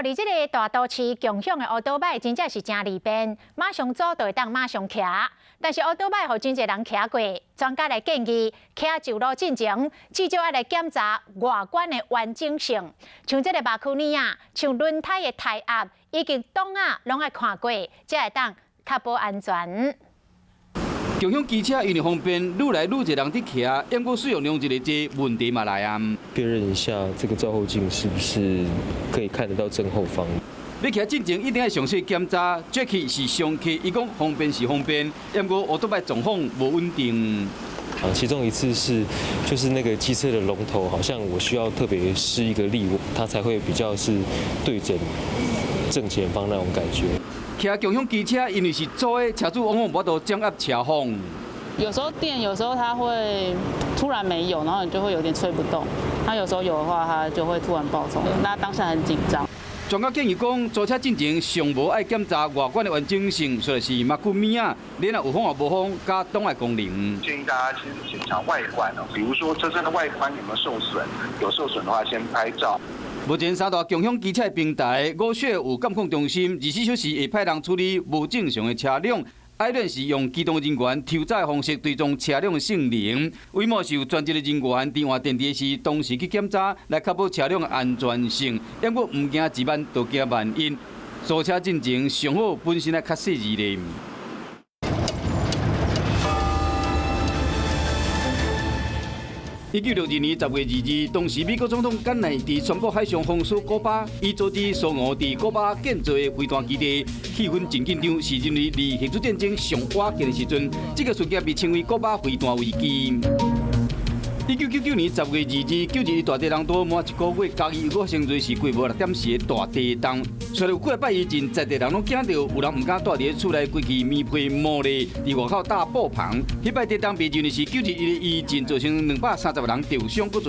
佇這个大都市共享的烏多擺真正是誠利便，馬上租就會當馬上騎。但是烏多擺予真濟人騎過，專家來建議，騎上路進前至少愛來檢查外觀的完整性，像這个馬庫尼啊，像輪胎的胎壓以及擋仔，攏愛看過，才會當確保安全。共享機車因為方便，愈來愈濟人佇騎，毋過使用量一日濟，問題嘛來啊。確認一下這個照後鏡是不是可以看得到正後方。欲騎進前一定愛詳細檢查。Jackie 是常客，伊講方便是方便，毋過烏多擺狀況無穩定。啊，其中一次是，就是那個機車的龍頭，好像我需要特別施一個力，它才會比較是對準正前方那種感覺。騎共享機車，因為是租的，車主往往無法度掌握車況。有時候電，有時候它會突然沒有，然後你就會有點吹不動。它有時候有的話，它就會突然爆衝，那當下很緊張。專家建議講，租車進前上無愛檢查外觀的完整性，說是馬庫米啊，你若有風抑無風，佮擋的功能。建議大家先檢查外觀哦，比如說車身的外觀有沒有受損，有受損的話先拍照。目前三大共享機車平台，五雪有監控中心，24小時會派人處理無正常的車輛。愛聯是用機動人員抽查的方式追蹤車輛的性能，威摩是有專職的人員佇換電池時，同時去檢查，來確保車輛的安全性。毋過毋驚一萬，就驚萬一。租車進前上好本身愛較細膩咧。1962年10月22日，當時美國總統甘迺迪宣布海上封鎖古巴，以阻止蘇俄佇古巴建造的飛彈基地。氣氛真緊張，是認為離核子戰爭上倚近的時陣。這個事件被稱為古巴飛彈危機。1999年10月22日，9·21大地震拄滿一個月，嘉義又閣發生芮時規模6.4的大地動。雖然有幾禮拜以前，在地人攏驚著，有人毋敢蹛佇厝內，規氣棉被毛咧，佇外口搭布棚。彼擺地動被認為是9·21的餘震，造成230人受傷，閣